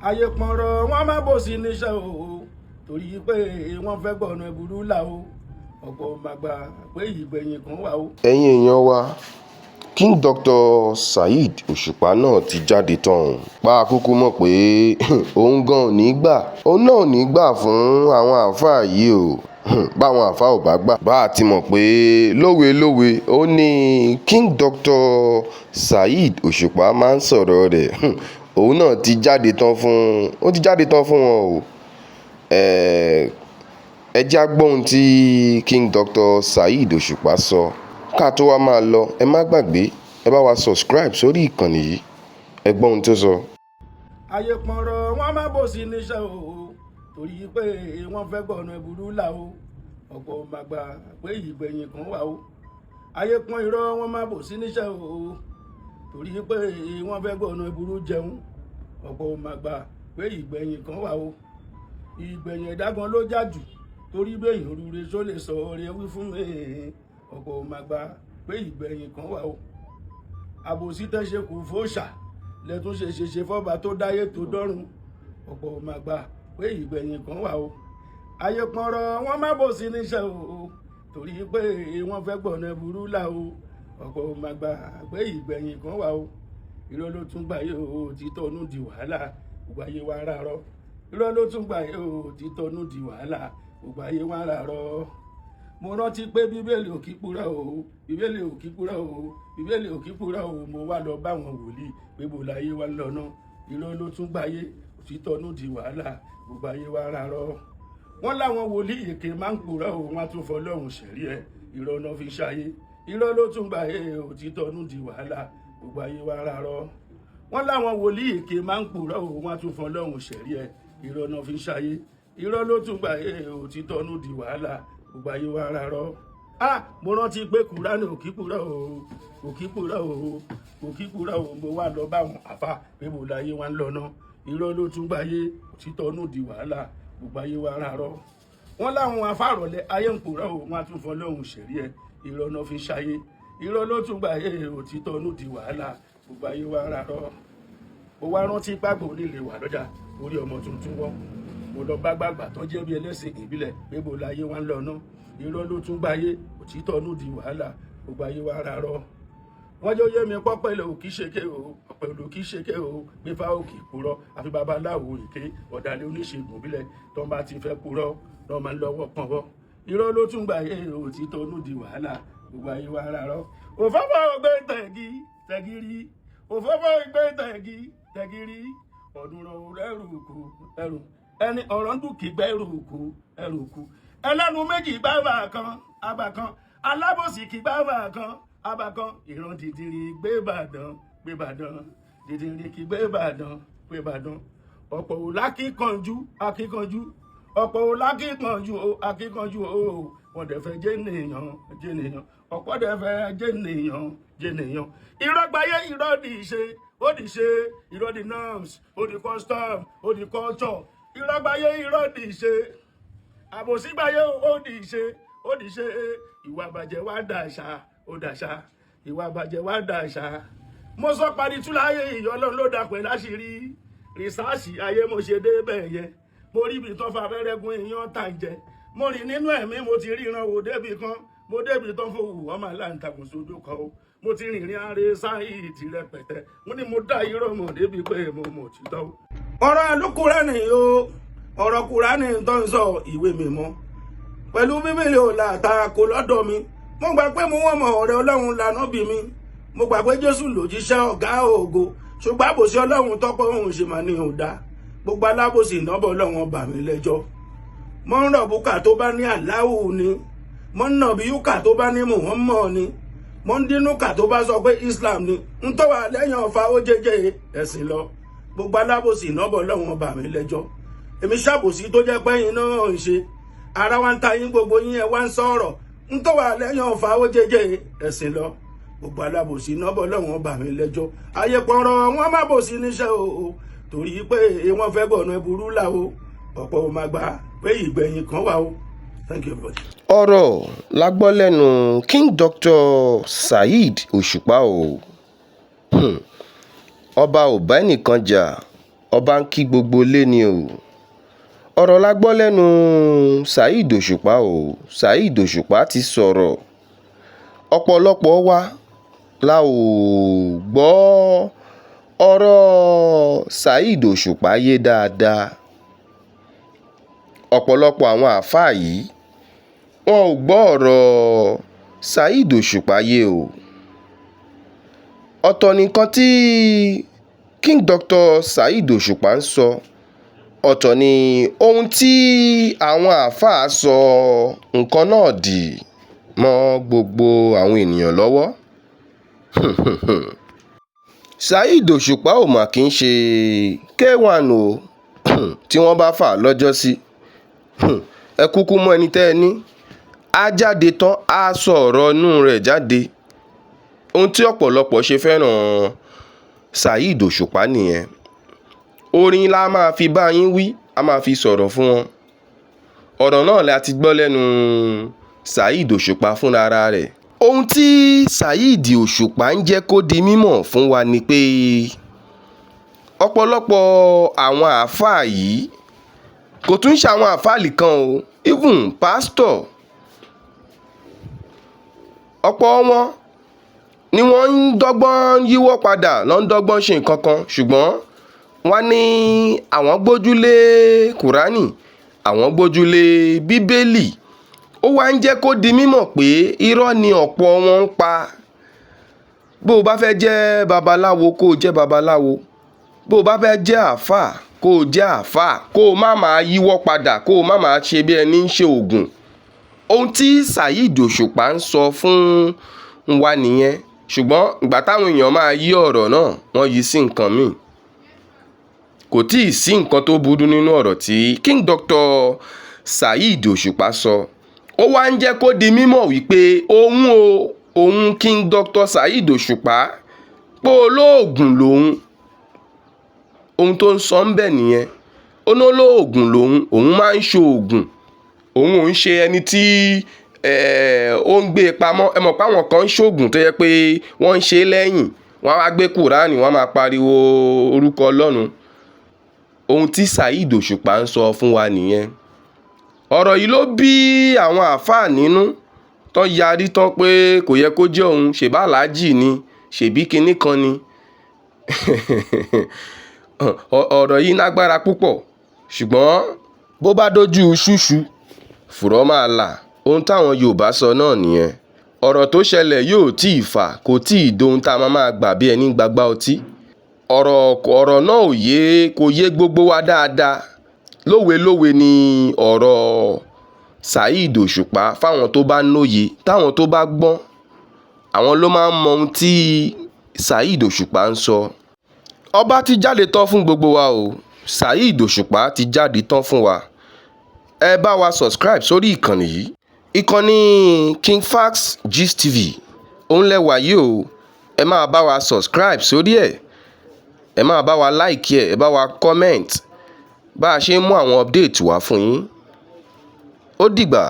Ayé pọnrọ wọn má bò sí níṣẹ́ o, torí pé wọ́n fẹ́ gbọ̀nà ìburú là o. Ọ̀pọ̀ máa gbà pé ìgbẹ̀yìn kan wà o. Ẹ̀yin èèyàn wa, King Dr. Saheed Òṣùpá náà ti jáde tán o. Pa kúkú mọ̀ pé òun gan-an ò ní í gbà, òun náà ò ní í gbà fún àwọn àáfàá yìí o. Báwọn àáfàá ò bá gbà, bá a ti mọ̀ pé lówe-lówe ó ní King Dr. Saheed Òṣùpá máa ń sọ̀rọ̀ rẹ̀. Òun náà ti jáde tán fún, ó ti jáde tán fún wọn o. Ẹ jẹ́ á gbọ́ ohun tí King Dr. Saheed Òṣùpá sọ ká tó wá máa lọ. Ẹ má gbàgbé, ẹ bá wa subscribe sórí ìkànnì yìí. Ẹ gbọ́ ohun tó sọ. Ayé pọnrọ wọn má bò sí níṣẹ́ o, torí pé wọ́n fẹ́ gbọ̀nà ìburú là o. Ọ̀pọ̀ máa gbà pé ìgbẹ̀yìn kan wà o. Ayé pọ́n irọ́ wọn má bò sí níṣẹ́ o, torí pé wọ́n fẹ́ gbọ̀nà ìburú jẹun. Ọ̀pọ̀ máa gbà pé ìgbẹ̀yìn kan wà o. Ìgbẹ̀yìn ẹ̀dá gan ló jà jù, torí bẹ́yìn rúre só lè sọ ọ̀rẹ́ wí fún mi. Ọ̀pọ̀ máa gbà pé ìgbẹ̀yìn kan wà o. Àbòsí tẹ́ ṣe kù fóòṣà lẹ́tún ṣe ṣe ṣe fọ́ba tó dáyé tó dọ́run. Ọ̀pọ̀ máa gbà pé ìgbẹ̀yìn kan wà o. Ayé pọnrọ wọn má bò sí níṣẹ́ o, torí pé wọ́n fẹ́ gbọ̀nà burú là o. Ọ̀pọ̀ máa gbà pé ìgbẹ̀yìn kan wà o. Irọ́ ló tún gbà yé o, títọ́nú di wàhálà, gbogbo ayé wa rárọ́. Irọ́ ló tún gbà yé o, títọ́nú di wàhálà, gbogbo ayé wa rárọ́. Mo rántí pé Bíbélì ò kí purọ́ o, Bíbélì ò kí purọ́ o, Bíbélì ò kí purọ́ o. Mo wá lọ báwọn wòlíì pé bò láyé wa ń lọ náà. Irọ́ ló tún gbáyé, òtítọ́nú di wàhálà, gbogbo ayé wa rárọ́. Wọ́n láwọn wòlíì èké máa ń purọ́ o, wọ́n á tún fọlọ́run ṣẹ̀rí ẹ̀. Irọ́ náà fi ṣayé. Irọ́ ló tún gbáyé, òtítọ́nú di wàhálà, gbogbo ayé wa rárọ́. Wọ́n láwọn wòlíì èké máa ń purọ́ o, wọ́n á tún fọlọ́run ṣẹ̀rí ẹ̀. Irọ́ náà fi ṣayé. Irọ́ ló tún gbáyé, òtítọ́nú di wàhálà, gbogbo ayé wa rárọ́. Ah, mo rántí pé Kùránì ò kí purọ́ o, kò kí purọ́ o, kò kí purọ́ o. Mo wá lọ báwọn àfa pé mo láyé wa ń lọ náà. Irọ́ ló tún gbáyé, òtítọ́nú di wàhálà, gbogbo ayé wa rárọ́. Wọ́n láwọn afárọ̀lẹ̀ ayé ń purọ́ o, wọ́n á tún fọlọ́hún ṣẹ̀rí ẹ̀. Irọ́ náà fi ṣayé. Irọ́ ló tún gbáyé, òtítọ́nú di wàhálà, gbogbo ayé wa rárọ́. Mo wá rántí pàgbò onílé wà lọ́jà orí ọmọ tuntun wọ́n. Mo lọ bá gbàgbà tó jẹ́ bí ẹlẹ́sìn ìbílẹ̀ pé mo láyé wa ń lọ náà. Irọ́ ló tún gbáyé, òtítọ́nú di wàhálà, gbogbo ayé wa rárọ́. Wọ́n jẹ́ oyé mi pọ́ pẹ̀lú òkì ṣeke o, pẹ̀lú òkì ṣeke o, gbéfà òkì purọ́, àfi babaláwo èké, ọ̀dàlẹ̀ oníṣègùn ìbílẹ̀ tó bá ti fẹ́ purọ́ lọ́ máa ń lọ́wọ́ pọ̀nwọ́. Irọ́ ló tún gbáyé, òtítọ́nú di wàhálà, gbogbo ayé wa rárọ́. Òfófó gbé tẹ̀gí tẹ̀gírí, òfófó gbé tẹ̀gí tẹ̀gírí, ọ̀dùnrún ẹrù kù ẹrù ẹni ọ̀rọ̀ ń dùn kí gbẹ́rù kù ẹrù kù. Ẹlẹ́nu méjì gbábà kan àbà kan, alábòsí kì gbábà kan àbà kan. Ìran dìdìrì gbé Ìbàdàn, gbé Ìbàdàn, dìdìrì kì gbé Ìbàdàn, gbé Ìbàdàn. Ọ̀pọ̀ ò lákìkanjú akíkanjú, ọ̀pọ̀ ò lákìkanjú o, akíkanjú o. Wọ́n dẹ̀ fẹ́ jẹ́ nìyàn, jẹ́ nìyàn, ọ̀pọ̀ dẹ̀ fẹ́ jẹ́ nìyàn, jẹ́ nìyàn. Irọ́ gbayé, irọ́ di ìṣe, ó di ṣe, irọ́ di norms, ó di custom, ó di culture. Irọ́ gbayé, irọ́ di ìṣe, àbòsí gbayé, ó di ìṣe, ó di ṣe. Ìwà bàjẹ́ wá dàṣà, ó dàṣà, ìwà bàjẹ́ wá dàṣà. Mo sọ paritúláyé ìyọlọ́run ló dàpẹ́ láṣìírí rìsáàsì ayé. Mo ṣe débẹ̀ yẹn, mo rí ibi tó fa abẹ́rẹ́ gún iyán tà ń jẹ. Mo rìn nínú ẹ̀mí, mo ti ríran wò débi kan, mo débi tán fowó ọmọ aláǹtakùn sójú kan o. Mo ti rìnrìn àárẹ̀ sáyìí rẹpẹtẹ. Mo ní mo dá irọ́ mọ̀ débi pé mo mọ̀ títọ́. Ọ̀rọ̀ àlùkùránì o, ọ̀rọ̀ Kùránì tó ń sọ ìwé mímọ́ pẹ̀lú Bíbélì ò làtàkò lọ́dọ̀ mi. Mo gbà pé mo wọ́n mọ̀ ọ̀rẹ́ Ọlọ́run lànà bí mi. Mo gbà pé Jésù lòjíṣẹ́ ọ̀gá ògo, ṣùgbọ́n àbòsí Ọlọ́run tọ́pọ̀ òun ṣe mà ní òdá. Gbogbo alábòsí ìnábọ̀ Ọlọ́run ọba mi lẹ́jọ́. Mo ń rọ̀ búkà tó bá ní Aláwù ni, mo ń nà bí yúkà tó bá ní Muhammad ni, mo ń dínú kà tó bá sọ pé Islam ni. Ń tó wà lẹ́yìn ọ̀fà ó jẹjẹ ẹ̀sìn lọ. Gbogbo alábòsí ìnábọ̀ Ọlọ́run ọba mi lẹ́jọ́. Èmi ṣàbòsí tó jẹ́ pẹ́yìn náà ń ṣe ara wa ń ta yín, gbogbo yín ẹ wá ń sọ̀rọ̀. Ń tó wà lẹ́yìn ọ̀fà ó jẹjẹ ẹ̀sìn lọ. Gbogbo alábòsí nọ́bọ̀ lọ́wọ́n bà mí lẹ́jọ́. Ayé pọ̀nrọ̀ wọn má bòsí níṣẹ́ o, torí pé wọ́n fẹ́ gbọ̀nà burú là o. Ọ̀pọ̀ ò máa gbà pé ìgbẹ̀yìn kan wà o. Thank you, everybody. Ọ̀rọ̀ la gbọ́ lẹ́nu King Dr. Saheed Òṣùpá o. Ọba ò bá ẹnìkan jà. Ọba ń kí gbogbo ilé ni o. Ọ̀rọ̀ la gbọ́ lẹ́nu Saheed Òṣùpá o. Saheed Òṣùpá ti sọ̀rọ̀. Ọ̀pọ̀lọpọ̀ wa la ò gbọ́ ọ̀rọ̀ Saheed Òṣùpá yé dáadáa. Ọ̀pọ̀lọpọ̀ àwọn àáfàá yìí wọn ò gbọ́ ọ̀rọ̀ Saheed Òṣùpá yé o. Ọ̀tọ̀ nìkan tí King Dr. Saheed Òṣùpá ń sọ, ọ̀tọ̀ ni ohun tí àwọn àáfàá sọ nǹkan náà dì mọ́ gbogbo àwọn èèyàn lọ́wọ́. Saheed Òṣùpá ò mà kì í ṣe K1 o. Tí wọ́n bá fà á lọ́jọ́sí, ẹ kúkú mọ ẹni tẹ́ ẹ ní, á jáde tán, á sọ ọ̀rọ̀ inú rẹ̀ jáde. Ohun tí ọ̀pọ̀lọpọ̀ ṣe fẹ́ràn Saheed Òṣùpá nìyẹn. Orin la máa fi bá yín wí, a máa fi sọ̀rọ̀ fún wọn. Ọ̀rọ̀ náà la ti gbọ́ lẹ́nu Saheed Òṣùpá fúnra rẹ̀. Ohun tí Saheed Òṣùpá ń jẹ́ kó di mímọ̀ fún wa ni pé ọ̀pọ̀lọpọ̀ àwọn àáfàá yìí, kò tún ṣe àwọn àáfàá nìkan o, even pastor, ọ̀pọ̀ wọn ni wọ́n ń dọ́gbọ́n yíwọ́ padà, ló ń dọ́gbọ́n ṣe nǹkan kan, ṣùgbọ́n wọ́n ní àwọn gbójúlé Kùránì, àwọn gbójúlé Bíbélì. Ó wá ń jẹ́ kó di mímọ̀ pé irọ́ ni ọ̀pọ̀ wọn ń pa. Bó o bá fẹ́ jẹ́ babaláwo, kó o jẹ́ babaláwo. Bó o bá fẹ́ jẹ́ àáfàá, kó o jẹ́ àáfàá. Kó o má máa yíwọ́ padà, kó o má máa ṣe bí ẹni ń ṣe ògùn. Ohun tí Saheed Òṣùpá ń sọ fún wa nìyẹn. Ṣùgbọ́n ìgbà táwọn èèyàn máa yí ọ̀rọ̀ náà, wọ́n yí sí nǹkan míì. Kò tíì sí nǹkan tó burú nínú ọ̀rọ̀ tí King Dr. Saheed Òṣùpá sọ. Ó wá ń jẹ́ kó di mímọ̀ wípé òun o, òun King Dr. Saheed Òṣùpá, pé olóògùn lòun. Ohun tó ń sọ ń bẹ̀ nìyẹn. Ó ní olóògùn lòun, òun máa ń ṣe òògùn. Òun ò ń ṣe ẹni tí ó ń gbé pamọ́. Ẹ mọ̀ pé àwọn kan ń ṣòògùn tó yẹ pé wọ́n ń ṣe lẹ́yìn. Wọ́n á wá gbé Kùránì, wọ́n á máa pariwo orúkọ Ọlọ́run. Ohun tí Saheed Òṣùpá ń sọ fún wa nìyẹn. Ọ̀rọ̀ yìí ló bí àwọn àáfàá nínú tán yarí tán pé kò yẹ kó jẹ́ òun, ṣèbá aláàjì ni, ṣèbí kinní kan ni. Ọ̀rọ̀ yìí lágbára púpọ̀, ṣùgbọ́n bó bá dojú ṣúṣú, fùrọ̀ máa là. Ohun táwọn Yorùbá sọ náà nìyẹn. Ọ̀rọ̀ tó ṣẹlẹ̀ yóò tí ì fà, kò tí ì dohun tá a máa gbà bí ẹni gbagba ọtí. Ọ̀rọ̀ náà ò yé, kò yé gbogbo wa dáadáa. Lówelówe ni ọ̀rọ̀ Saheed Òṣùpá fáwọn tó bá nóye, táwọn tó bá gbọ́n, àwọn ló máa ń mọ ohun tí Saheed Òṣùpá ń sọ. Ọba ti jáde tán fún gbogbo wa o. Saheed Òṣùpá ti jáde tán fún wa. Ẹ bá wa subscribe sórí ìkànnì yìí. Ìkànnì King Fax Gist TV òun lẹ wà yìí o. Ẹ máa bá wa subscribe sórí ẹ̀. Ẹ máa bá wa like ẹ̀, ẹ bá wa comment. Bá a ṣe ń mú àwọn update wá fún yín. Ó dìgbà.